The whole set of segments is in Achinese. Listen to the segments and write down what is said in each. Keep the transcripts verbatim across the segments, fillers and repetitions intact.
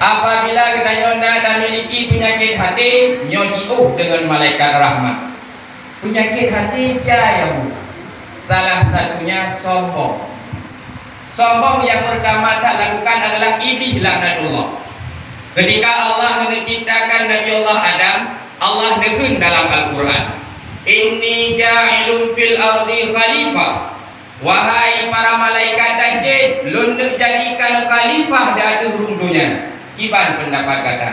Apabila geutanyoe na tamiliki peunyakét até, nyoe jiôh deungon malaikat rahmat. Peunyakét até jai, Abu. Salah satunya sombong. Sombong nyang peurtama that lakukan adalah Iblih laknatullah. Ketika Allah neuciptakan Nabi Allah Adam, Allah neukheun dalam Al-Quran, "Inni ja'ilun fil ardi khalifah." Wahai para malaikat dan jin, Lôn neuk jadikan khalifah di ateueh rhueng donya. Kiban peundapat gata?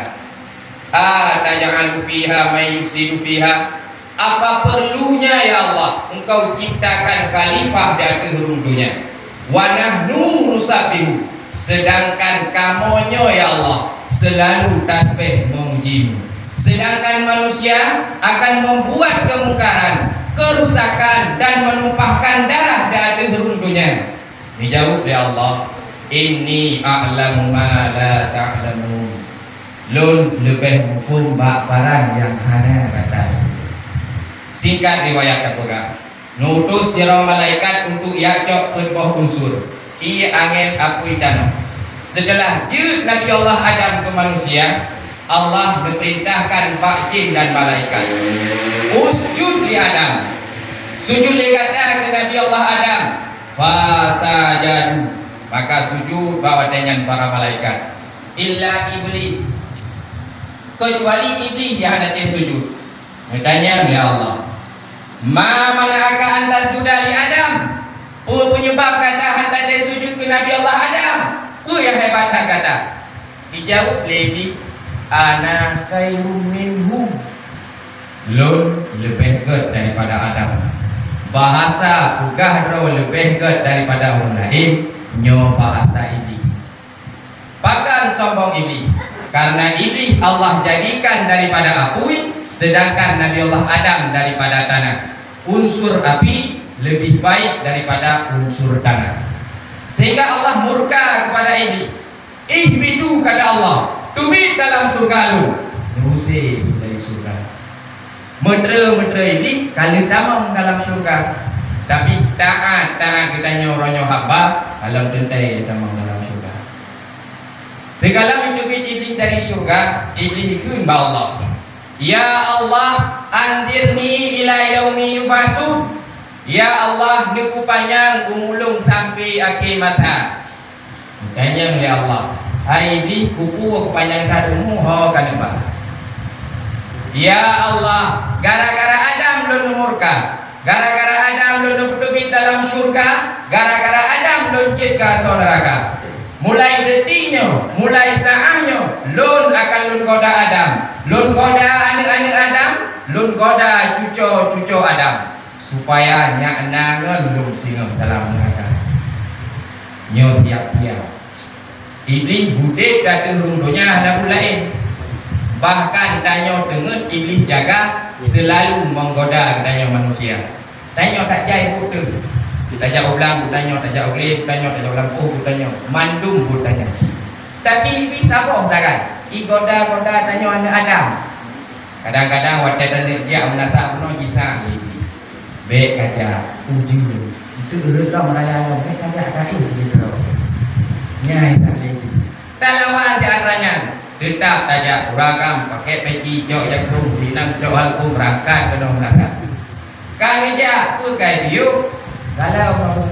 "Ataj'alu fiha may yufsidu fiha?" Apa perlunya, ya Allah, Engkau ciptakan khalifah di ateueh rhueng donya? "Wa nahnu nusabbihu," sedangkan kamoe nyoe, ya Allah, selalu tasbih memuji-Mu. Sedangkan manusia akan membuat kemungkaran, kerusakan, dan menumpahkan darah di ateueh rhueng donya. Dijaweueb lé Allah, "Inni a'lamu ma la ta'lamun." Lôn leubeh muphom bak barang nyang hana gata. Singkat riwayat tapeugah, neutus sidroe malaikat untuk jak cok peuet boh unsur, ié, angén, apui, tanoh. Seuteulah jeuet Nabi Allah Adam keu manusia, Allah neupeurintahkan bak jin dan malaikat, "Usjud li Adam." Sujud lé gata keu Nabi Allah Adam. Fasajadu, maka sujud bak watée nyan para malaikat. Illa Iblis, keucuali Iblih nyang hana tém sujud. Neutanyong lé Allah, "Ma mana'aka an tasjuda li Adam?" Peue peunyeubab gata hana tém sujud keu Nabi Allah Adam? Peue nyang hebat that gata? Dijaweueb lé Iblih, "Ana khairum minhu." Lôn leubeh gét daripada Adam. Bahasa peugah droe leubeh gét daripada ureuëng laén, nyoe bahasa Iblih. Pakon sombong Iblih? Karena Iblih Allah jadikan daripada apui, sedangkan Nabi Allah Adam daripada tanah. Unsur api lebih baik daripada unsur tanah. Sehingga Allah murka kepada Iblih. "Ihbitu," kata Allah, "teubiet dalam syurga Lôn." Neusé dari syurga. Meutre-meutre Iblih ka lheueh tamong dalam syurga. Tapi taát-taát geutanyoe uroe nyoe haba, ka lom teuntée tamong dalam syurga. Teukalon teubiet Iblih dari syurga, Iblih kheun bak Allah, "Ya Allah, anzirni ila yaumi yub'atsun." Ya Allah, neupanyang umu lôn sampoe akhé masa. Tanyong lé Allah, "Hai Iblih, keupeue kupanyang that umu ho ka neuba?" "Ya Allah, gara-gara Adam Lôn neumurka. Gara-gara Adam Lôn neupeuteubiet dalam syurga. Gara-gara Adam Lôn jeuet keu asoe neuraka. Mulai detik nyoe, mulai saát nyoe, Lôn akan Lôn goda Adam. Lôn goda aneuëk-aneuëk Adam, Lôn goda cuco-cuco Adam, supaya nyak na ngon Lôn singoh dalam neuraka." Nyoe siap-siap. Iblih udeb di ateueh rhueng donya hana buet laén. Bahkan tanyoe teungeut Iblih jaga seulalu menggoda geutanyoe manusia. Tanyoe tajak buet teuh. Tajak u blang buet tanyoe, tajak u glé buet tanyoe, tajak u lampôh buet tanyoe, mandum buet tanyoe. Tapi Iblih saboh sagai, igoda-goda tanyoe aneuëk Adam. Kadang-kadang watée taneuk jak meunasah bunoe jisang lé Iblih. "Bék kajak, ujeuen. Eunteuk reuet lom raya nyoe, bék kajak ka éh lé droe." Nyan that lé Iblih. Talawan siatra nyan, teutap tajak, ureuëng agam pakèk peci, cok jakrong, inong cok halkom, beurangkat keunoe meunasah. Ka geujak, peue ka jipiôh? Galau mabök.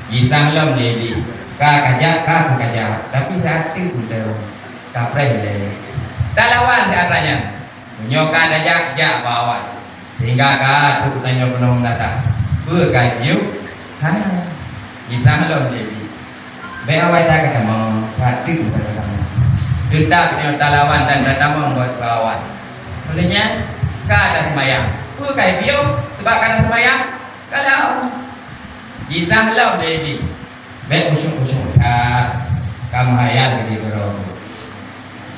Jisang lom lé Iblih. Ka kajak, ka kajak, tapi saát teuk meuteumé. Kapreh lé. Talawan siatra nyan. Meunyoe ka tajak, jak bak awai. Sehingga ka trok tanyoe keunoe meunasah. Peue ka jipiôh? Hana. Jisang lom lé Iblih. Bék awai that katamong, ka teuk that katamong. Teutap nyoe talawan dan tatamong bak awai. Meunyoe nyan, ka taseumayang. Peue ka jipiôh? Sabab ka taseumayang? Galau. Jisang lom lé Iblih. Bék khusyuk-khusyuk that, ka meuhayal lagée keudroe.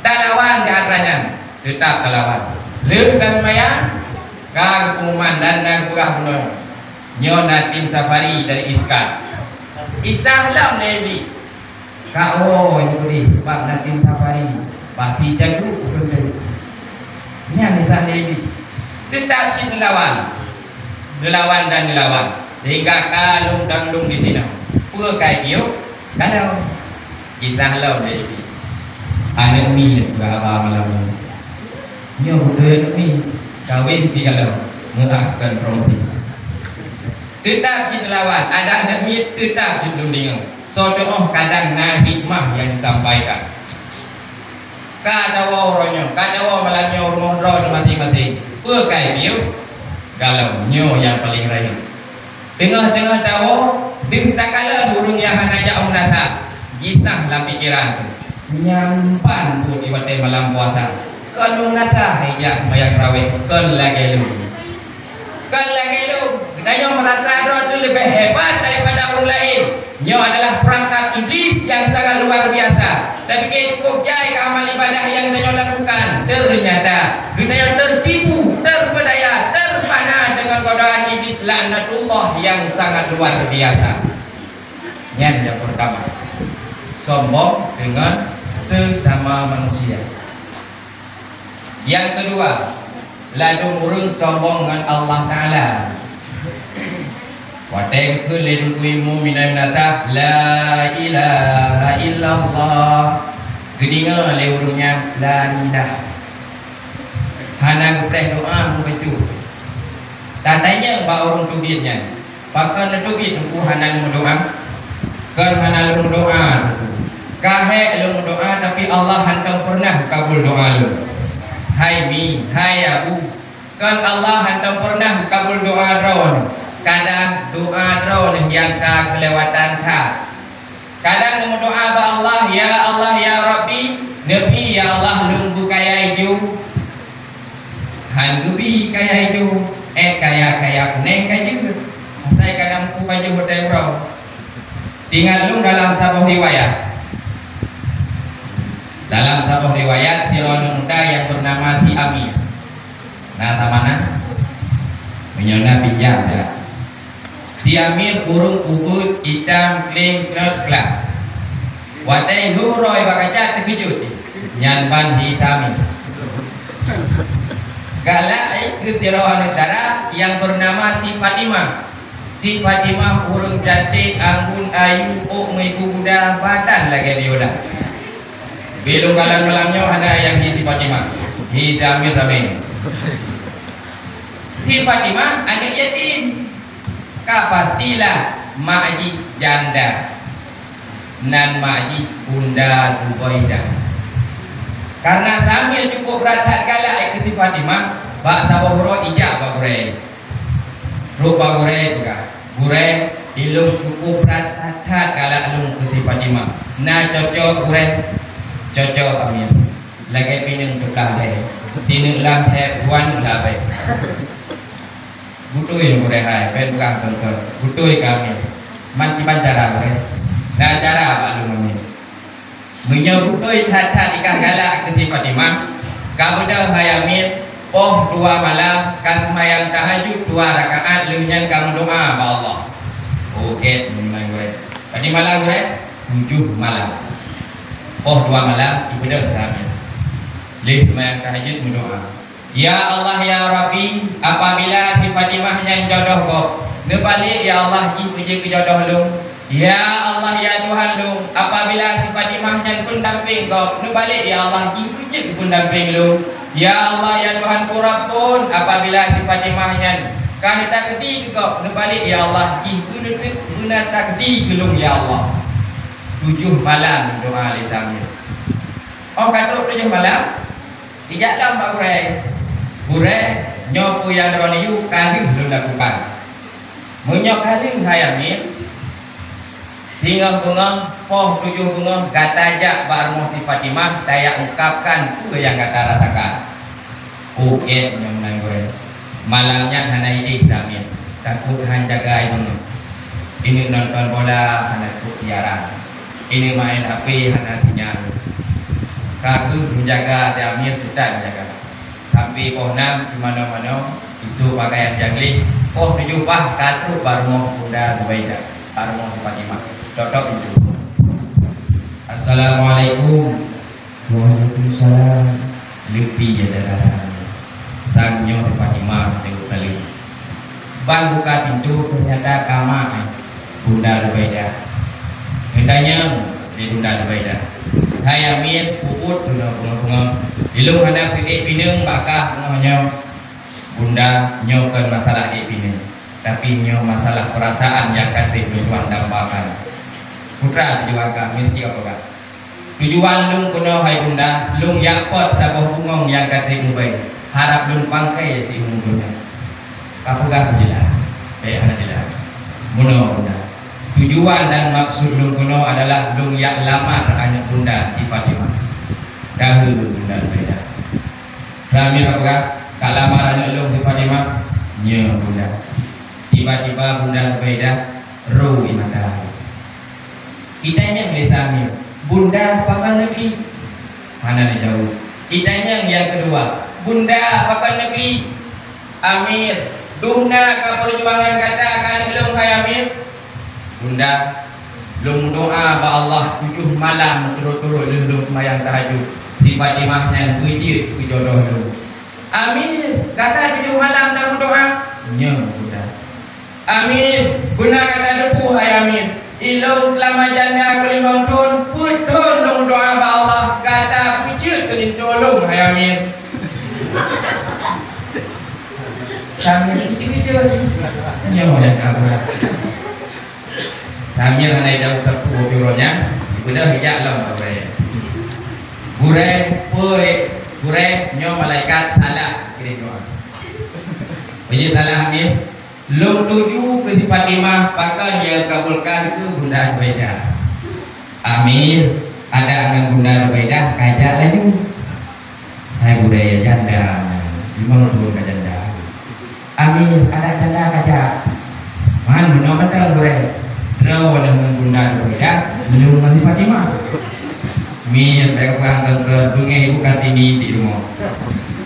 Talawan siatra nyan, teutap talawan. Lheueh taseumayang, ka geupeuman dan na geupeugah bunoe, "Nyoe na tim safari dari Iskar." Jisang lom lé Iblih. Ka woe nyoe keudeh, sabab na tim safari. Pasi caguk keupeue. Nyan jisang lé Iblih. Teutap cit neulawan. Neulawan dan neulawan. Sehingga ka lom dan lom di sinoe. Peue ka jipiôh? Galau. Jisang lom lé Iblih. Aneuk miet bak haba malam nyoe. Nyoe beutôi aneuk miet, kawén pih galom, meu'ah kon promosi. Teutap cit teulawan, adak aneuk miet teutap cit lôn deungoe. Soe teu'oh kadang na hikmah nyang disampaikan. Ka dawa uroe nyoe, ka dawa malam nyoe rumoh droe teuh maséng-maséng. Peue kai piôh? Galom, nyoe nyang paleng rayeuk. Teungoh-teungoh dawa, deuh takalon ureueng nyang hana jak u meunasah, jisah lam pikeran teuh. Nyan ban buet i watèe malam puasa. Kon u meunasah, hai jak seumayang tarawih, kon lagèe lôn. Kon lagèe lôn, geutanyoe meurasa droe teuh leubeh hebat daripada ureueng laén. Nyoe adalah peurangkap Iblis nyang sangat luar biasa. Tapike cukôp jai keu amal ibadah nyang geutanyoe lakukan, teunyata geutanyoe teutipu, teupeudaya, teupana deungon godaan Iblis laknatullah nyang sangat luar biasa. Nyan nyang peurtama, sombong deungon sesama manusia. Nyang keudua, ladôm ureueng sombong ngon Allah Taala. Watèe geukheun lé Teungku Imum minan meunasah, "La ilaha illallah," geudeungö lé ureueng nyan, "La ilah." Hana geupreh doa meubacut. Tatanyong bak ureueng teubiet nyan, "Pakon neuteubiet Teungku hana neumeudoa?" "Kon hana lôn meudoa, Teungku. Ka hék lôn meudoa, tapi Allah hantom peureunah kabul doa lôn." "Hai Mi, hai Abu, kon Allah hantom peureunah kabul doa droeneuh. Kadang doa droeneuh nyang ka keulewatan that." Kadang neumeudoa bak Allah, "Ya Allah, ya Rabbi, neubi ya Allah lôn beukaya ijo." Han geubi kaya ijo, eh, kaya-kaya kuneng ka jeuet. Asai kadang ku pajoh watèe uroe. Teuingat lôn dalam saboh riwayat. Dalam saboh riwayat, sidroe aneuk muda nyang beunama si Amir. Na sama na? Meunyoe na, pinjam ya. Si Amir ureueng ubeuet, itam, kleng, knot, klam. Watèe lheueh uroe bak kaca teukeujot, nyan ban hi Amir. Galak, eh, keu sidroe aneuk dara nyang beunama si Fatimah. Si Fatimah ureueng cantik, anggun, ayu, ôk meuibu guda, badan lagèe biola. Bilong kalon malam nyoe hana nyang hi si Fatimah. Hi si Amir ramè. Si Fatimah aneuk yatim. Ka pastilah mak jih janda. Nan mak jih Bunda Zubaidah. Karena si Amir cukôp brat that galak keu si Fatimah, bak saboh uroe ijak bak gurèe. Trôk bak gurèe peugah, "Gurèe, ilôn cukôp brat that-that galak lôn keu si Fatimah. Na cocok gurèe?" "Cocok, Amir. Lagèe pineung teuplah lhèe. Sineuk lam lhèe, dua neuk lam bèe." "Beutôi, gurèe hai, bèk peugah keu-keu. Beutôi keu Amir. Man kiban cara, gurèe?" "Na cara bak lôn, Amir." "Meunyoe beutôi that-that ikah galak keu si Fatimah, ka beudôh hai Amir, poh dua malam ka seumayang tahajud dua rakaat, lheueh nyan ka meudoa bak Allah." "Oh, gèt meunan, gurèe." "Padum malam, gurèe?" "Tujoh malam. Poh dua malam, ibeudôh keu Amir. Lheueh seumayang tahajud meudoa." "Ya Allah, ya Rabbi, apabila si Fatimah nyan jodoh gob, neubalek, ya Allah, jih keu jeuet keu jodoh lôn. Ya Allah, ya Tuhan lôn, apabila si Fatimah nyan peundampéng gob, neubalek, ya Allah, jih keu jeuet keu peundampéng lôn. Ya Allah, ya Tuhanku Rabbon, apabila si Fatimah nyan ka neutakeudi keu gob, neubalek, ya Allah, jih beuneuteuk-, beuneutakdi keu lôn, ya Allah." Tujoh malam doa lé Zamir. Óh ka trôk tujoh malam, Ijak lom bak gurèe. "Gurèe, nyoe peue nyang droeneuh yue ka lheueh lôn lakukan. Meunyoe ka lheueh hai Amir, singoh beungoh, poh tujoh beungoh gata jak bak rumoh si Fatimah, tajak ungkapkan peue nyang gata rasakan." "Oh, gèt nyoe meunan, gurèe. Malam nyan hana jiéh si Amir. Takot han jaga ineuk. Ineuk nonton bola hana takot siaran. Ineuk main H P hana sinyal. Ka kheueh meujaga si Amir, teutab meujaga. Sampoe poh nam di manoe-manoe, isôk pagayang nyang gleh, poh tujoh bah ka trôk bak rumoh Bunda Zubaidah, bak rumoh si Fatimah. Tok-tok pintoe. Assalamualaikum." "Waalaikumsalam." Leupie ya dara. Sang nyoe si Fatimah teuka kali. Ban buka pintoe, teunyata ka mak, eh, Bunda Zubaidah. Geutanyong lé Bunda Zubaidah, Hai Amir, peubuet keunoe beungoh-beungoh. Ilôn hana keu ék pineung bak kah beungoh nyoe. Bunda, nyoe kon masalah ék pineung, tapi nyoe masalah peurasaan nyang ka treb lôn tuan dambakan. Putra tujuan kah, Amir, cit peugah. Tujuan lôn keunoe, hai Bunda, lôn jak pot saboh bungöng nyang ka treb mubai. Harab lôn pangkai siumu donya. Ka peugah jeulaih? Bèk hana jeulaih. Meunoe, Bunda. Tujuan dan maksud lôn keunoe adalah lôn jak lamar aneuk Bunda si Fatimah. Dahulu Bunda Zubaidah. Ramé ka peugah, "Ka lamar aneuk lôn si Fatimah?" "Nyo, Bunda." Tiba-tiba Bunda Zubaidah ro ie mata. Itanyong lé si Amir, "Bunda, pakon neuklik?" Hana neujaweueb. Itanyong nyang keudua, "Bunda, pakon neuklik?" "Amir, dumna ka peujuangan gata keu aneuk lôn, hai Amir." "Bunda, lôn meudoa bak Allah tujoh malam meuturot-turot lheueh lôn seumayang tahajud, si Fatimah nyan beujeuet keu jodoh lôn." "Amir, gata tujoh malam tameudoa?" "Nyo, Bunda." "Amir, beuna gata teupeue, hai Amir, ilôn seulama janda keu limong thon, peuet thon lôn doa bak Allah, gata beujeuet keu linto lôn, hai Amir." Si Amir beujeuet-jeuet. Nyo dan ka Bunda. Si Amir hana jaweueb sapeue uroe nyan, geubeudôh ijak lom bak gurèe. "Gurèe, peue, gurèe, nyoe malaikat salah kirim doa." "Peue jeuet salah, Amir?" "Lôn tuju keu si Fatimah, pakon nyang kabulkan keu Bunda Zubaidah." "Amir, adak ngon Bunda Zubaidah ka jak laju." "Hai gurèe, janda nyan, limong thon ka janda." "Amir, adak janda ka jak." "Man meunoe mantong, gurèe. Droeneuh ngon Bunda Zubaidah, lôn ngon si Fatimah." "Mir, bèk peugah keu-keu, beungèh ibu Kartini di rumoh."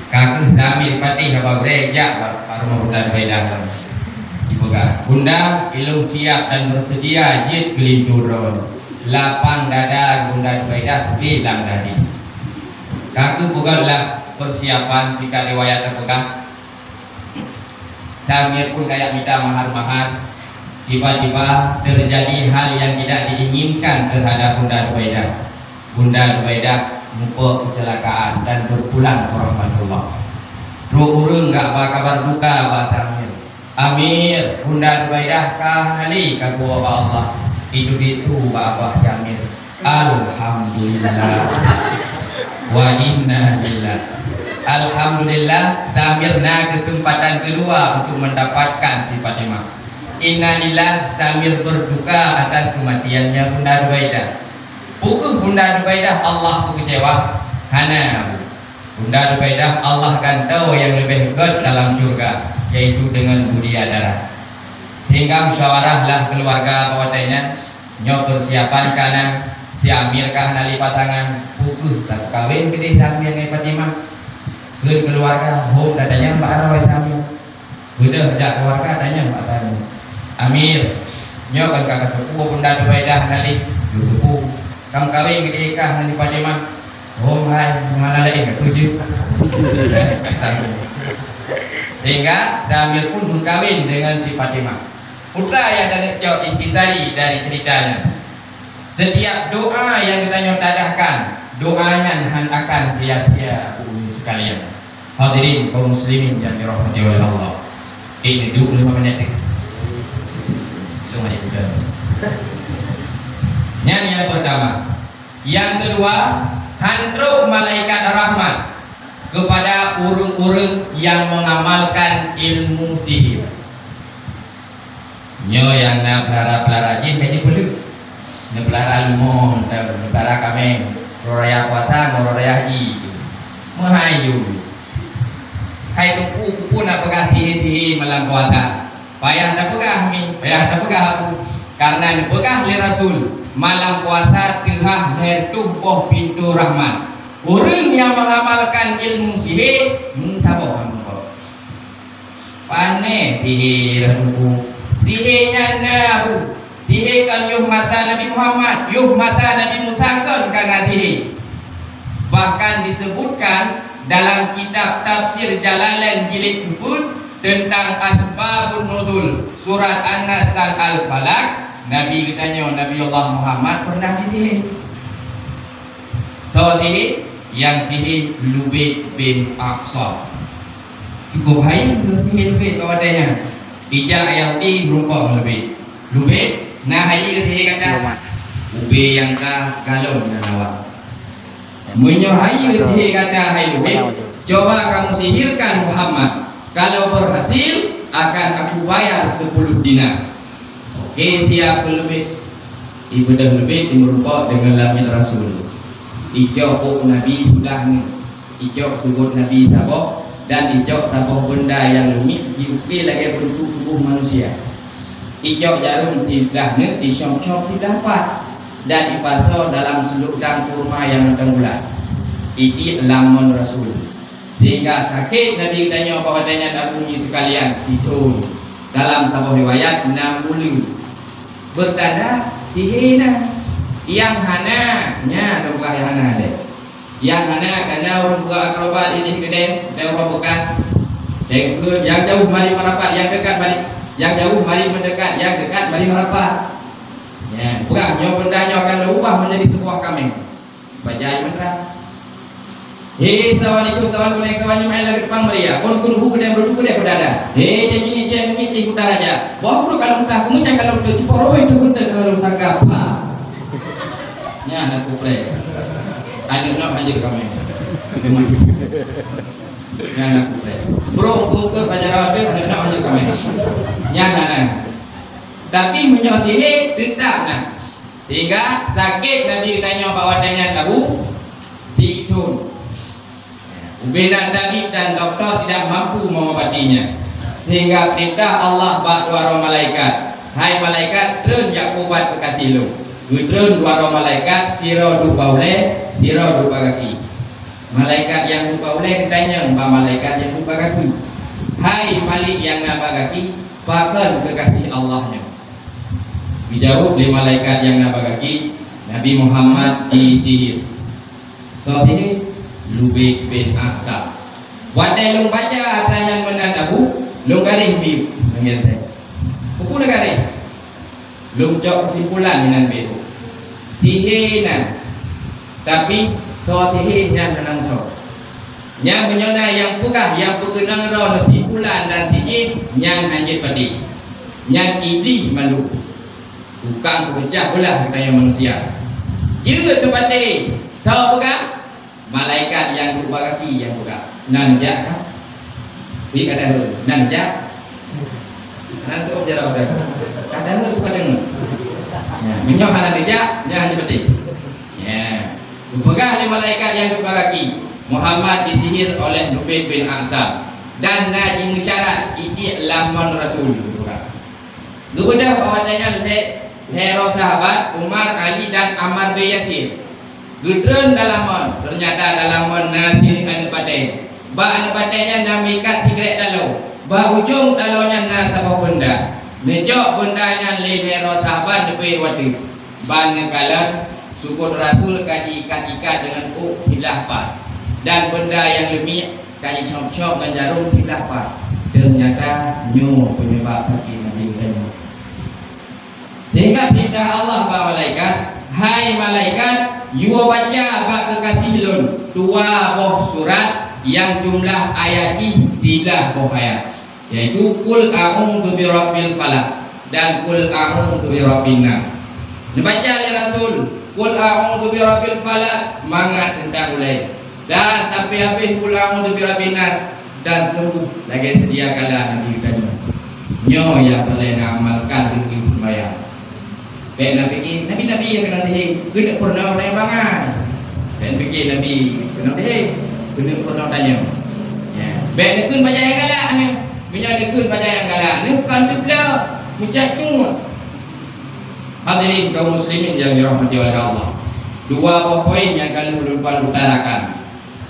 Ka keuh si Amir patéh haba gurèe, jak bak, bak rumoh Bunda Zubaidah lom. Jipeugah, "Bunda, ilôn siap dan beuseudia jeuet keu linto droeneuh. Lapang dada Bunda Zubaidah, teubiet lam dada." Ka keuh peugah lah persiapan, sikat riwayat teupeugah. Si Amir pun kajak mita mahar-mahar. Tiba-tiba terjadi hal yang tidak diinginkan terhadap Bunda Zubaidah. Bunda Zubaidah muphom kecelakaan dan berpulang ke rahmatullah. Trok ureueng jak ba kabar duka bak si Amir. "Amir, Bunda Zubaidah ka hana lé ka geuwoe bak Allah." Itu ditu bak abah si Amir. Alhamdulillah. Wa inna lillah. Alhamdulillah, si Amir na kesempatan kedua untuk mendapatkan si Fatimah. Inna lillah, si Amir berduka atas kematiannya Bunda Zubaidah. Peu keuh Bunda Zubaidah Allah peukecewa? Hana. Bunda Zubaidah Allah gantoe nyang leubeh gèt dalam syurga, yaitu dengan mulia darah. Sehingga musyawarah lah keluarga bak watèe nyan, nyoe persiapan ka na, si Amir ka hana lé pasangan, peu keuh tapeukawen keudéh si Amir ngon Fatimah. Kheun keluarga, hom tatanyong bak aroe si Amir. Beudôh jak keuluwarga tanyong bak si Amir, "Amir, nyoe kon ka kateupeue Bunda Zubaidah hana lé?" "Lôn teupeue." "Ka meukawen keudéh kah ngon si Fatimah?" "Hom hai, hana laén ka keuh jeuet." Sehingga si Amir pun meukawen deungon si Fatimah. Peue nyang taneuk cok intisari dari cerita nyoe? Setiap doa nyang geutanyoe tadahkan, doa nyan hana akan sia-sia, Abu Umi sekalian. Hadirin kaum muslimin yang dirahmati oleh Allah. Eh, duek lima menit, eh. Nyan yang pertama. Yang kedua, han trok malaikat rahmat kepada ureueng-ureueng yang mengamalkan ilmu sihir. Nyoe nyang na peulara-peulara jih ka jipeuleuk. Neupeulara leumô, neupeulara kaméng, uroe raya puasa ngon uroe raya haji. Meuhai ju. Hai Teungku, keupeue na peugah tihe-tihe malam puasa? Payah tapeugah mi, payah tapeugah Abu. Karena neupeugah lé Rasul, malam puasa teuhah lhèe reutôh boh pintoe rahmat. Ureueng nyang mengamalkan ilmu sihé, meusaboh lam teungku. Pané sihé dah teungku. Sihé nyan na, Bu. Sihé kon yoh masa Nabi Muhammad, yoh masa Nabi Musa kon ka na sihé. Bahkan disebutkan dalam kitab Tafsir Jalalain jilid keupeuet tentang asbabun nuzul surat An-Nas dan Al-Falaq, Nabi geutanyoe, Nabi Allah Muhammad, pernah disihé. Tho sihé, nyang sihé Lubaid bin A'sam. Cukup hai sihé Lubaid bak watèe nyan. Ijak Yahudi meurumpok ngon Lubaid. Lubaid, na hai sihé gata? Ubé nyang ka galom nan awak. Meunyoe hai sihé gata hai Lubaid, coba kamu sihirkan Muhammad. Kalau berhasil, akan aku bayar sepuluh dinar. Oke, siap Lubaid. Ibeudôh Lubaid imeurumpok deungon lamiet rasul. Icok ôk Nabi sudah nyoe. Icok subot Nabi saboh dan icok saboh beunda nyang leumiek jiukée lagèe beuntuk tuboh manusia. Icok jarôm siblah neuk, icop-cop siblah pat, dan ipasoe dalam seulôk dang kurma nyang mantong bulat. Itiek lam mon rasul. Sehingga sakét Nabi geutanyoe bak watèe nyan, Abu, nyoe seukalian sithôn. Dalam saboh riwayat, nam buleuen. Beutanda sihé na. Nyang hana, nyan ureueng peugah nyang hana deh. Nyang hana, kana ureueng peugah akrobat idéh keudéh, dan ureueng peukan. Dengkeue, nyang jauh mari meurapat, nyang dekat mari, nyang jauh mari meudekat, nyang dekat mari meurapat. Nyan, peugah nyoe beunda nyoe akan lôn ubah menjadi sebuah kaméng. Bajai meunra. He, sawan ikôt sawan kunéng, sawan nyoe maén lagèe teupang meuria. Kon keuneuk hu keudéh, meurudu keudéh peudada. He, janji ni jeuet meumitéh kuta raja. Boh brôk kalon tah, keumudian kalon teuh, cupo roh itu gunten kalon sangka. Pah. Nyan aku preh. Aneuk nok hanjeuet ramé. Nyan aku preh. Brôk keukeue pajaroe teuh, aneuk nok hanjeuet ramé. Nyan aneuk. Tapi meunyoe sihé, teutap na. Sehingga sakét Nabi geutanyoe bak watèe nyan, Abu, sithôn. Ubé na tabib dan doktor tidak mampu mengobatinya. Sehingga peurintah Allah bak dua droe malaikat, "Hai malaikat, treun jak peuubat keukaséh lôn." Geutreun dua droe malaikat, sidroe duek bak ulèe, sidroe duek bak gaki. Malaikat nyang duek bak ulèe geutanyong bak malaikat nyang duek bak gaki, "Hai Malik nyang na bak gaki, pakon keukaséh Allah nyoe?" Geujaweueb lé malaikat nyang na bak gaki, "Nabi Muhammad disihir." Soe sihé? Lubaid bin A'sam. Watèe lôn baca atra nyan meunan, Abu, lôn garéh biôh ngon genteng. Peue na garéh? Lôn cok keusimpulan meunan biôh. Sihé na, tapi soe sihé nyan hana meusoe. Nyan meunyoe na nyang peugah nyang peukeunong droe neusipulan dan sijih, nyan hanjeuet padé. Nyan Iblih mandum. Tukang peupeucah beulah geutanyoe manusia. Jeuet teupaté, soe peugah? Malaikat nyang duek bak gaki nyang peugah. Nan jak ka? Bri ka daheu. Nan jak? Nan tu'oh jaroe ka? Ka daheu bukan deungoe. Nyan, meunyoe hana neujak, nyan hanjeuet padé. Nyan. Geupeugah lé malaikat nyang duek bak gaki, "Muhammad disihir oleh Lubaid bin A'sam dan na jimeusyarat itiek lam mon Rasul," geupeugah. Geubeudôh bak watèe nyan lhèe, lhèe droe sahabat, Umar, Ali, dan Ammar bin Yasir. Geutreun dalam mon, teunyata dalam mon na sineuk aneuk batèe. Bak aneuk batèe nyan na meuikat sikrek taloe. Bak ujong taloe nyan na saboh beunda. Neucok beunda nyan lé lhèe droe sahabat neubeuet u ateueh. Ban neukalon, subot Rasul ka jiikat-ikat deungon ôk siblah pat, dan beunda nyang leumiek ka jicop-cop ngon jarôm siblah pat. Teunyata nyoe peunyebab sakét Nabi geutanyoe. Sehingga peurintah Allah bak malaikat, "Hai malaikat, yue baca bak keukaséh lôn dua boh surat nyang jumlah ayat jih siblah boh ayat." Yaitu Qul a'udzu birabbil falaq dan Qul a'udzu birabbin nas. Neubaca lé Rasul Qul a'udzu birabbil falaq mangat teuntang ulèe, dan sampoe habéh Qul a'udzu birabbin nas, dan sembuh lagèe seudia kala Nabi geutanyoe. Nyoe nyang peureulèe neuamalkan demi seumayang. Bèk na pike, nabi-nabi nyang keunong sihé, keuneuk peurunoe tanyoe bangai. Bèk na pike nabi keunong sihé, keuneuk peurunoe tanyoe. Ya. Bèk neukheun paja nyang galak nyoe. Meunyoe neukheun paja nyang galak nyoe, kon teupeuleueh, meucat cungut. Hadirin kaum muslimin yang dirahmati oleh Allah. Dua boh poin nyang ka lheueh lôn pan utarakan.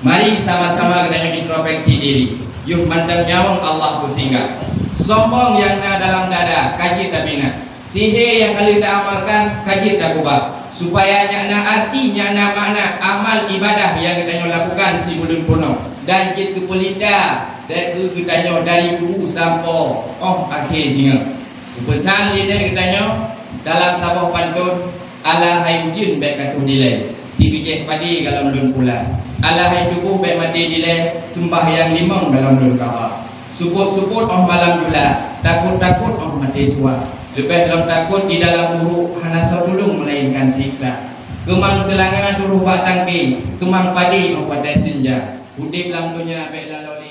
Mari sama-sama geutanyoe introspeksi diri. Yoh mantong nyawöng Allah peusinggah. Sombong nyang na dalam dada ka jeuet tabina. Sihé nyang ka lheueh taamalkan ka jeuet takeubah, supaya nyan na arti, nyan na makna amal ibadah nyang geutanyoe lakukan sibuleuen peunoh dan jeuet keu peulita dikeue geutanyoe dari kubu sampoe 'oh akhé singoh. Peupeusan lé geutanyoe dalam saboh pantôn, "Alah hai ujeuen bèk ka troh dilèe." Sibijék padé golom lôn pula. Alah hai tuboh bék maté dilée, seumbahyang limong golom lôn kaba. Sukot-sukot óh malam jula, takot-takot óh maté suah. Leubeh lom takot di dalam uruek, hana soe tulông meulainkan siksa. Keumang seulanga turoh bak tangke, keumang padé óh watée seunja. Udeb lam donya bék laloe